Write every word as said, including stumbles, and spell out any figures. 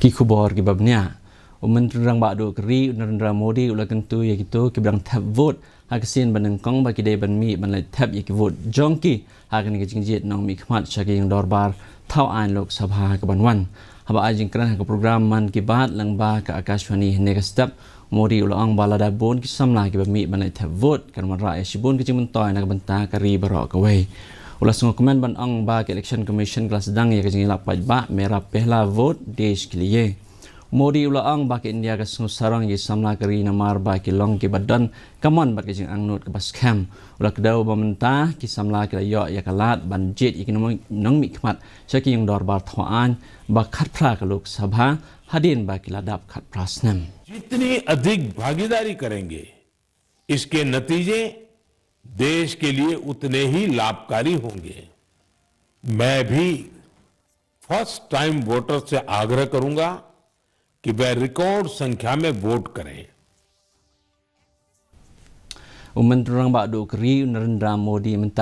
Ki khubor kiba bniah. U Myntri Rangbah Duh ka ri u Narendra Modi u la kyntu ïa kito kiba dang thep vote ha ka sien ba nyngkong ba ki dei ban mih ban leit thep ïa ki vote jong ki ha kane ka jingjied nongmihkhmat sha ka ïing dorbar thaw aiñ Lok Sabha ka ban wan. Haba ai jingkren ha ka program Mann Ki Baat lyngba ka Akashvani hynne ka step, Modi u la ong ba lada bun ki samla kiba mih ban leit thep vote kan wanrah ïa shibun ka jingmyntoi na ka bynta ka ri baroh kawei. U la sngewkmen ban ong ba ka Election Commission ka la sdang ïa ka jingïalap paidbah Mera Pehla Vote Desh Ke Liye. Modi u la ong ba ka India ka sngewsarong ïa ki samla ka ri namar ba ki long kiba don ka mon bad ka jingangnud kaba skhem. U la kdew ba mynta ki samla ki la ïoh ïa ka lad ban jied ïa ki nong- nongmihkhmat sha ka ïing dorbar thaw aiñ ba khatphra ka Lok Sabha hadien ba ki la dap khatphra snem. जितनी अधिक भागीदारी करेंगे, इसके नतीजे देश के लिए उतने ही लाभकारी होंगे। मैं भी फर्स्ट टाइम वोटर्स से आग्रह करूंगा कि वह रिकॉर्ड संख्या में वोट करें। U Myntri Rangbah Duh ka ri u Narendra Modi mynta